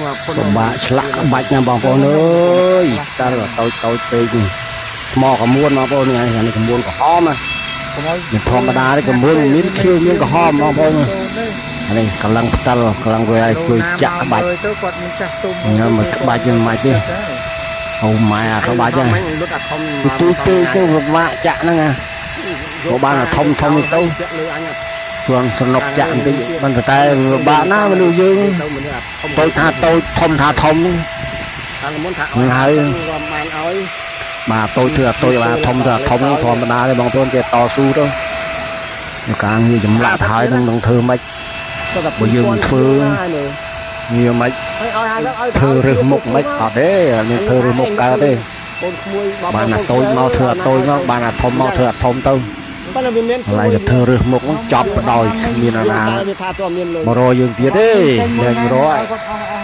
មក ពិបាកឆ្លាក់ក្បាច់ណាបងប្អូនអើយតើតូចតូចពេកនេះថ្មកមួនបងប្អូននេះអានេះកមួនក្រហមណា កុំឲ្យ មិនធម្មតាទេកមួនមានខៀវមានក្រហមបងប្អូនអានេះកលឹងផ្តិលកលឹងវាឲ្យជួយចាក់ក្បាច់ ទៅគាត់មានចាស់ទុំ ញ៉ាំមកក្បាច់មិនម៉េចទេអូម៉ែអាក្បាច់ហ្នឹង លុតអាធំ ពីទូទៅទៅពិបាកចាក់ហ្នឹងណាបើបានអាធំធំនេះទៅ ចាក់លើអញ គ្រាន់សំណុកចាក់បន្តិចប៉ុន្តែពិបាកណាស់មនុស្សយើង ទៅមនុស្សអាធំ តូចថាតូចធំថាធំ តាមមុនថា ហ្នឹងហើយ រំបានឲ្យ បាទតូចធ្វើអាតូចបាទធំធ្វើអាធំហ្នឹងធម្មតាទេបងប្អូនគេតស៊ូទៅការងារចម្លាក់ទៅហើយនឹងនឹងធ្វើម៉េច បើយើងមិនធ្វើ ងារម៉េច ហើយឲ្យហើយឲ្យ ធ្វើរើសមុខម៉េចអត់ទេអត់មានធ្វើរើសមុខកើតទេ កូនក្មួយ បានអាតូចមកធ្វើអាតូចមកបានអាធំមកធ្វើអាធំទៅ ប៉ុន្តែវាមាន កន្លែងទៅធ្វើរើសមុខហ្នឹងចប់បដ ாய் គ្មានអាណា វាថាតើមានលុយ មករកយើងទៀតទេលែងរកហើយ គាត់អស់